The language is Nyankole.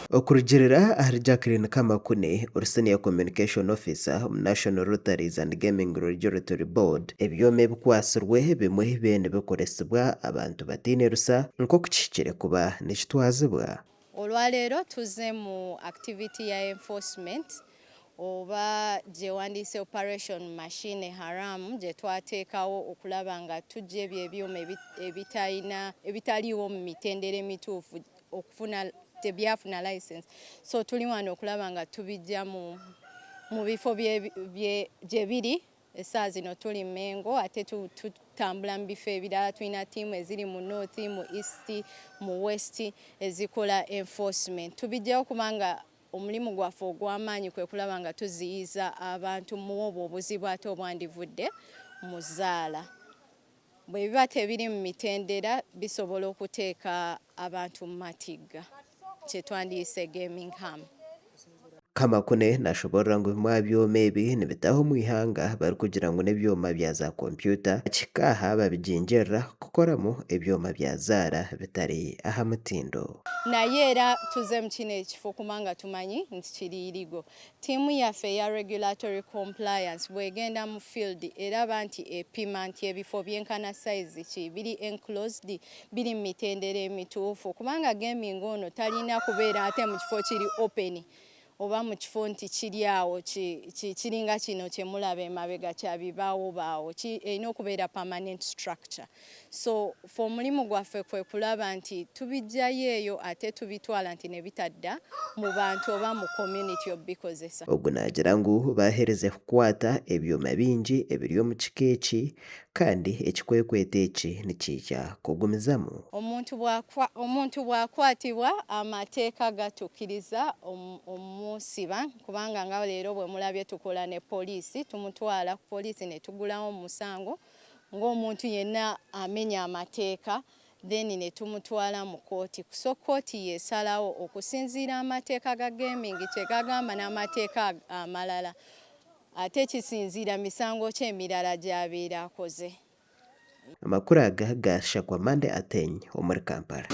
Okurugiirira ahari Jacqueline Kamakune, ori Senior Communication Officer omu National Lotteries and Gaming Regulatory Board, ebyoma ebikwatsirwe bimwe bibaire nibikoresibwa abantu bataine rusa nk'oku kihikire kuba nikitwazibwa. Olwaleero tuzze mu activity ya enforcement oba gyewandiise Operation Machine Haram gyetwateekawo okulaba nga tujja ebyo ebyuma ebitalina ebitaliiwo mu mitendera emituufu okufuna tebyafuna license so tuli wano okulaba nga tubijja mu mu bifo gye biri. Essaawa zino tuli Mengo ate tutambula mu bifo ebirala, tulina ttiimu eziri mu North, mu East, mu West ezikola enforcement. Tubijjayo kubanga omulimu gwaffe ogw'amaanyi kwe kulaba nga tuziyiza abantu mu obwo obuzibu ate obwandivudde mu zzaala. Bwe biba tebiri mu mitendera bisobola okuteeka abantu mu matigga kye twandiyise gaming harm. Kamakune nashoborora ngu bimwe aha byoma ebi nibitaaha omu ihanga barikugira ngu n'ebyoma bya za kompyuta kihika aha babigyingyerera kukoramu ebyoma bya zaara bitari aha mutindo. Naye era tuze mu kino ekifo kubanga tumanyi nti kiri illegal. Ttiimu yaffe eya Regulatory Compliance bw'egenda mu field eraba nti epima nti ebifo byenkana sayizi ki, biri enclosed, biri mu mitendera emituufu kubanga gaming ono talina kubeera ate mu kifo kiri open oba mu kifo nti kiri awo kiringa kino kye mulaba emabega kya bibaawobaawo, erina okubeera permanent structure. So ffe omulimu gwaffe kwe kulaba nti tubiggyayo eyo ate tubitwala nti ne bitadda mu bantu oba mu community obikozesa. Ogu naagira ngu baaherize kukwata ebyoma bingi ebiri omu kika eki kandi ekikwekweto eki nikiija kugumizamu. Omuntu bw'akwatibwa amateeka gatukkiriza omusiba kubanga nga leero bwe mulabye tukola ne poliisi, tumutwala ku poliisi ne tuggulawo omusango ng'omuntu yenna amenya amateeka then ne tumutwala mu kkooti so kkooti y'esalawo okusinziira amateeka ga gaming kye gagamba n'amateeka amalala ate kisinziira misango ki emirala gy'abeera akoze. Amakuru aga gaashakwa Monday Ateny omuri Kampala.